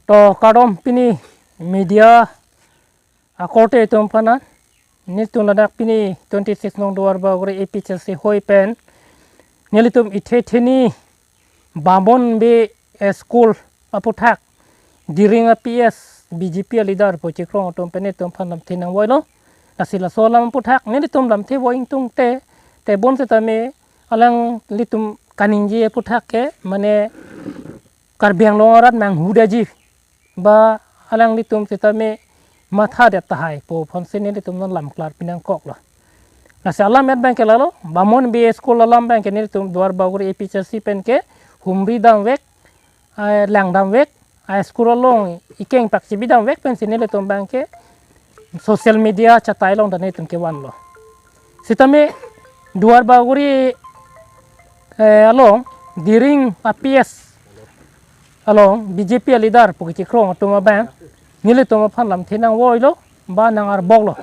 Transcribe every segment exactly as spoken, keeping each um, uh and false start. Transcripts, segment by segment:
To kardom pini media akorte atum aphan, nelitum ladak pini twenty six nong Duarbagori A P H L C hoi pen nelitum ithe theni Bamon Bey School aputhak Diring a P S B J P a leader pu kechekrong atum pen nelitum aphan lamthe nangvoilo. Lasi laso alam aputhak nelitum lamthe voi ingtungte, tebon setame alanglitum kaningje aputhak ke mane Karbi Anglong arat manghudaji ba alanglitum setame mathadet tahai pu aphansi nelitum non lam klar pinangkoklo. Lasi alam et abang ke lalo, Bamon Bey School alam abang ke nelitum Duarbagori A P H L C pen ke humri damvek, eh, lang damvek, a school along ikeng pak chibi damvek pensi nelitum abang ke social media chatai along ta nelitum kevanlo. Setame Duarbagori, eh, along Diring a P S along B J P a leader pu kechekrong atum abang nelitum aphan lamthe nangvoilo ba nang-arboklo.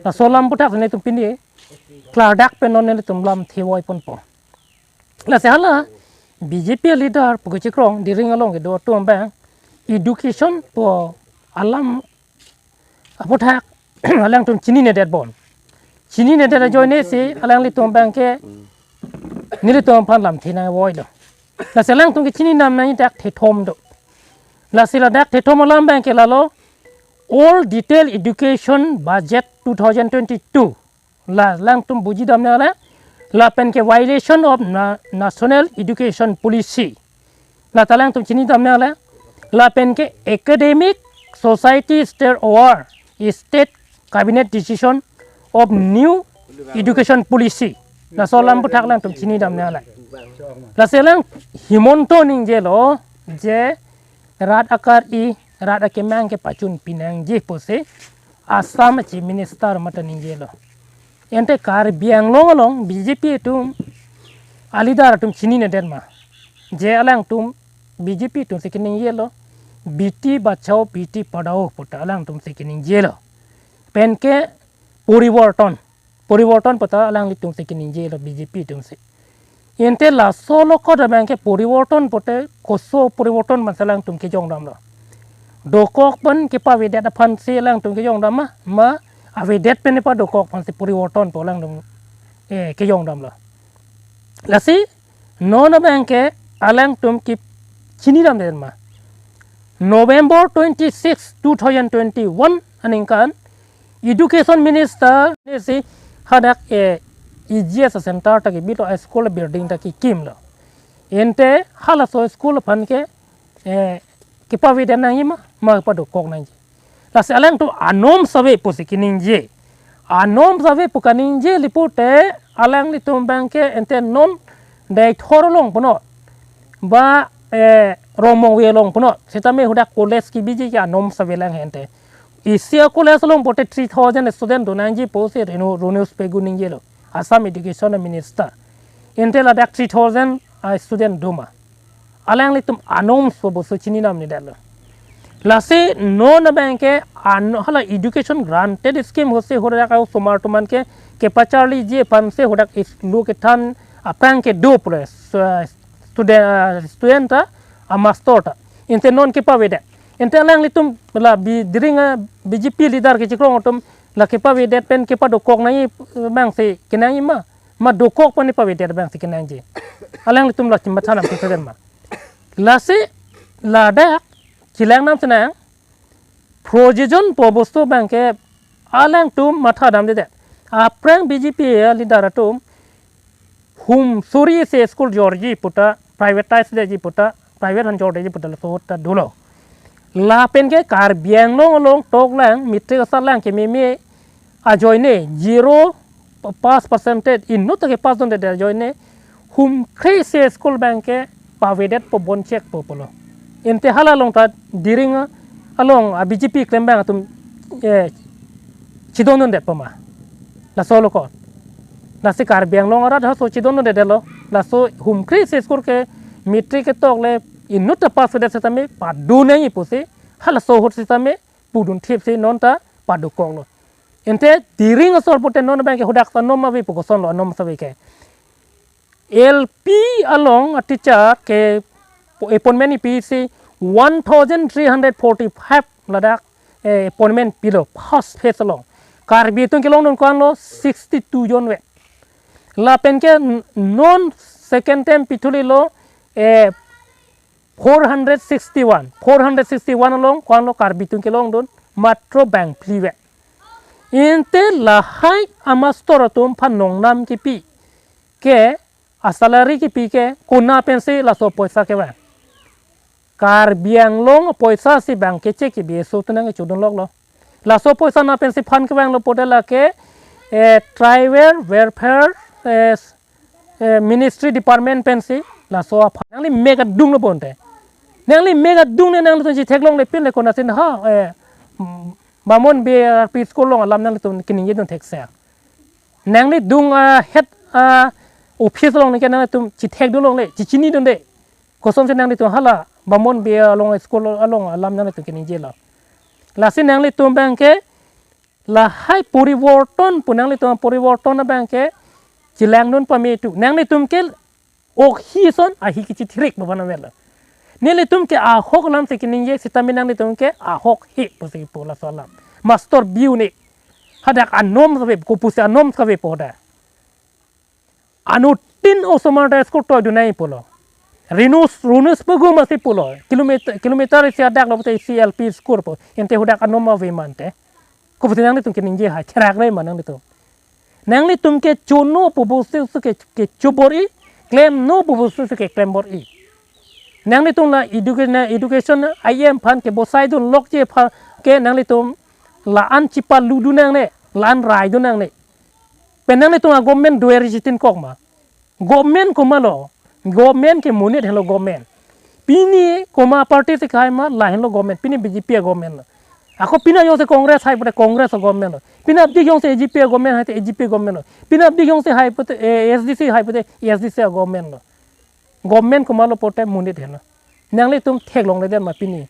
Laso alam aputhak nelitum pini klardak pen non nelitum lamthe voiponpo. Lasi hala B J P a leader pu kechekrong Diring along kedo atum abang education pu alam aputhak alangtum chininedet bon. Chininedet ajoinesi alanglitum abang ke nelitum aphan lamthe nangvoilo. Lasi alangtum kechini dam nangji dak thethom do. Lasi ladak thethom alam abang ke lalo, Old Detail Education Budget two thousand twenty-two. La alangtum buji dam nanglang, lapen ke violation of na-, National Education Policy. La ta alangtum chini dam nanglang, lapen ke academic society stir over state cabinet decision of new education policy. Laso alam aputhak alangtum chini dam nanglang. Lasi alang Himanta ningjelo je rat akar-i, rat akemang kepachun pinangji pusi Assam a Chief Minister mate ningjelo. Ante Karbi Anglong along B J P atum a leader atum chininedet ma? Je alangtum B J P atumsi keningjelo, Beti Bachao Beti Padhao puta alangtumsi keningjelo. Pen ke poriborton, poriborton puta alanglitumsi keningjelo B J P atumsi. Ante laso lokot abang ke poriborton pute koso poriborton mansi alangtum kejong damlo? Dokok pen kepavedet aphansi alangtum kejong dam ma, ma avedet pen kepadokok aphansi poriborton pu alangtum, eh, kejong damlo? Lasi non abang ke alangtum kechini damdet ma? November twenty-six, two thousand twenty-one aningkan Education Minister nesi hadak, eh, E G S center ta kebitlo, a school building ta kekimlo. Ante halaso school aphan ke, eh, kepavedet nangji ma, ma kepadokok nangji? Lasi alangtum anom save pusi keningje. Anom save pu kaningje li pute alanglitum abang ke ante non Deithor along punot ba, eh, Rongmongve along punot. Setame hadak college kebiji ke anom save lang he ante. Isi a college along pute three thousand student do nangji pusi Renu, Ronojoy Pegu ningjelo, Assam Education Minister. Ante ladak three thousand a student do ma? Alanglitum anom so boso chini damnedetlo. Lasi non abang ke ano hala education granted scheme ahutsi hadak a osomar atum an ke kepacharliji aphansi hadak school kethan aphrang kedo pule, eh, student, eh, student ta, a master ta. Ante non kepavedet. Ante alanglitum la B-, Diring a B J P leader kechekrong atum la kepavedet pen kepadokok nangji abangsi kenangji ma, ma dokok pen kepavedet abangsi kenangji? Alanglitum la chimatha nam keseven ma? Lasi ladak chelang nam chenang, provision pu bosto abang ke alangtum matha damdedet. Aphrang B J P a leader atum hum surisi school jorji puta, privatize detji puta, private aphan jordeji puta laso ta dolo. Lapen ke Karbi Anglong along toklang, matric asatlang kememe ajoine, zero pass percentage, inut ta kepass dundedet ajoine, hum kre-isi school abang ke pavedetpo, bonchekpo pulo. Ante hala along ta Diring along a B J P klembang atum, eh, chidondundetpo ma? Laso lokot. Lasi Karbi Anglong arat halaso chidondundedetlo. Laso hum kre-isi school ke matric ketok le inut ta pass det setame padun nangji pusi, halaso ahut setame pudun thipsi non ta padokoklo. Ante Diring asor pute non abang ke hadak ta anom ave pu kosonlo, anom save ke? L P along a teacher ke appointment ipisi one thousand three hundred forty-five ladak, eh, appointment pilo first phase along. Karbi atum kelongdun ko-anlo sixty-two jon ave. Lapen ke n-, non second time pithulo, eh, four hundred sixty-one. Four hundred sixty-one along ko-anlo Karbi atum kelongdun, matro bang phli ave. Ante lahai amastor atum aphan nongnam kipi ke, asalary kipi ke, konat pensi laso apoisa kevang? Karbi Anglong apoisa si bang keche ke B S O atum nangchodun loklo. Laso apoisa konat pensi aphan kevanglo pulote lake, eh, Tribal Welfare, eh, s-, eh, Ministry Department pensi laso aphan. Nangli mek adunglo bonte. Nangli mek adungne nanglitum chetheklongle pinle konatsi ha, eh, mm, Bamon Bey R P school along alam nanglitum keningjedun thekser. Nanglitum, ah, head, ah, office along ningke nanglitum chethekdun longle, chechinidunde. Kosonsi nanglitum hala Bamon Bey along school along alam nanglitum keningjelo. Lasi nanglitum bang ke lahai poriborton pu, nanglitum poriborton abang ke chelangdun pame tu. Nanglitum ke ok hi ason ahi kachithirik baban avelo. Nelitum ke ahok alamsi keningje sitame nanglitum ke ahok he pusi pu laso alam. Master biu ne. Hadak anom save, kopusi anom save pu hadak. Anuttin osomar ta school toidun nangji pulo. Rinus, runus pagum asi pulo. Kilometer, kilometer isi adaklo pulote isi L P school pu. Ante hadak anom ave mante. Kopusi nanglitum keningje hai, cherak re ma nanglitum. Nanglitum ke chono pu bostu ke, kecho bor-i, klemno pu bostu ke klem bor-i. Nanglitum la educa-, na education I M aphan kebosaidun lokji aphan ke nanglitum la-an chipaludun nangne, la-an raidun nangne. Pen nanglitum a-government doer jitin kok ma. Government komatlo, government ke monit henlo government. Pini komat party si kehai ma, la henlo government, pini B J P a-government lo. Ako penap jongsi Congress hai pulote Congress a-government lo. Penap dik jongsi A G P a-government hai te A G P a-government lo. Penap dik jongsi hai pulote, eh, A S D C hai pulote A S D C a-government lo. Government komatlo pulote monit henlo. Nanglitum theklongledet ma pini.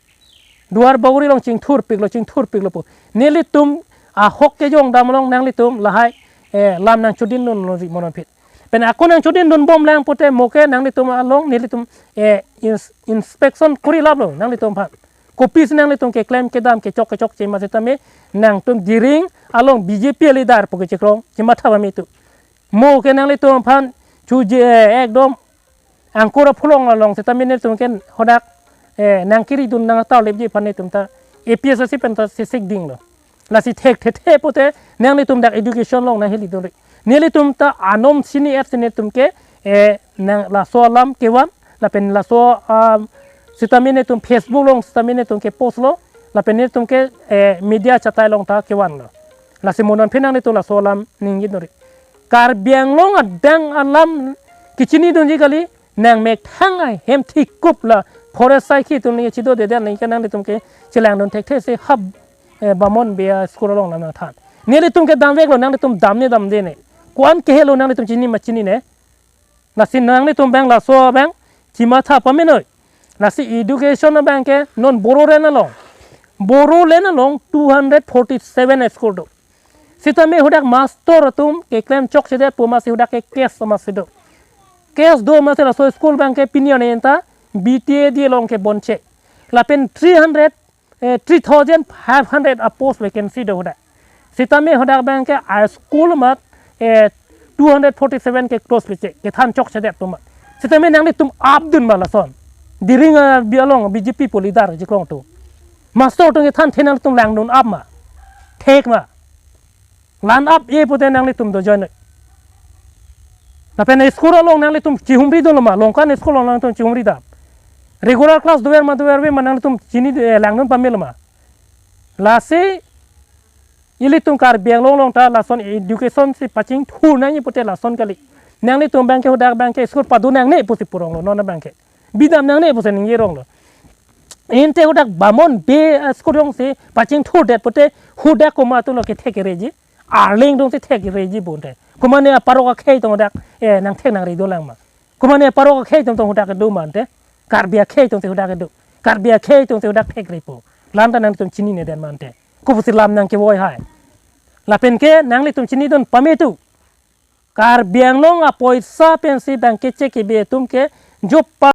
Duar bagori along chingthurpiklo, chingthurpiklo pu. Nelitum ahok kejong dam along nanglitum lahai, eh, lam nangchodindun lonji monon phit. Pen ako nangchodindun bomlang pulote mo ke nanglitum along nelitum, eh, ins-, inspection kori laplo nanglitum aphan. Kopisi nanglitum keklem kedam kechok kechokche ma sitame nangtum Diring along B J P leader pu kechekrong chematha pame tu. Mo ke nanglitum aphan chuje, eh, ekdom angkur apholong along sitame netum ke hadak, eh, nangkiridun nangtaulepji aphan netum ta A P S C pen ta sesek dinglo. Lasi thekthe the pulote nanglitum dak education along nanghelidunri. Nelitum ta anom sini et sini netum ke, eh, nang laso alam kevan, lapen laso, ah, sitame netum Facebook along sitame netum kepostlo, lapen netum ke, eh, media chatai along ta kevanlo. Lasi monon phenang netum laso alam ningjidunri. Karbi Anglong adang alam kechinidunji kali, nang methang ahem thikup la forest saikhi atum ningje chidodedet ningke nanglitum ke chelangdun thekthe si hap, eh, Bamon Bey school along lam nangthan. Nelitum ke damveklo, nanglitum damne damdene. Ko-an kehelo nanglitum chini ma chinine. Lasi nanglitum bang laso bang chematha pamenoi. Lasi education abang ke non Bodoland along, Bodoland along two hundred forty-seven school do. Sitame hadak master atum keklem chokchedet pu masi hadak ke case masi do. Case do masi laso school abang ke pini arni anta B T A D along ke bonche. Lapen three hundred, eh, three thousand five hundred a-post vacancy do hadak. Sitame hadak abang ke a-school amat, eh, two hundred forty-seven ke close piche, kethan chokchedet atum amat. Sitame nanglitum apdun ma lason. Diring, ah, bi along B J P pu leader chekrong atum. Master atum kethanthe nanglitum langdun ap ma. Thek ma. La-an ap-e pulote nanglitum dojoine. Lapen school along nanglitum chihumridunlo ma, Longkan school along nanglitum chihumri dam. Regular class dover ma doverve ma nanglitum chini, eh, langdun pamelo ma. Lasi ilitum Karbi Anglong along ta lason education si pachingthur nangji pulote lason kali. Nanglitum abang ke hadak abang ke school padu nangne pusi puronglo, non abang ke. Bidam nangne pusi ningjeronglo. Ante hadak Bamon Bey, eh, school alongsi pachingthurdet pulote hadak komat atumlo kethek kereji. Arleng dongsi thekreji bonte. Komatne aparok akhei atum hadak, eh, nangthek nangri dolang ma. Komatne aparok akhei atum tong hadak kedo mante. Karbi akhei atumsi hadak kedo. Karbi akhei atumsi hadak thekrepo. La-an ta nangtum chinine det mante. Kopusi lam nangkevoi hai. Lapen ke nanglitum chinidun pame tu. Karbi Anglong apoisa pensi bang keche kebe atum ke jopa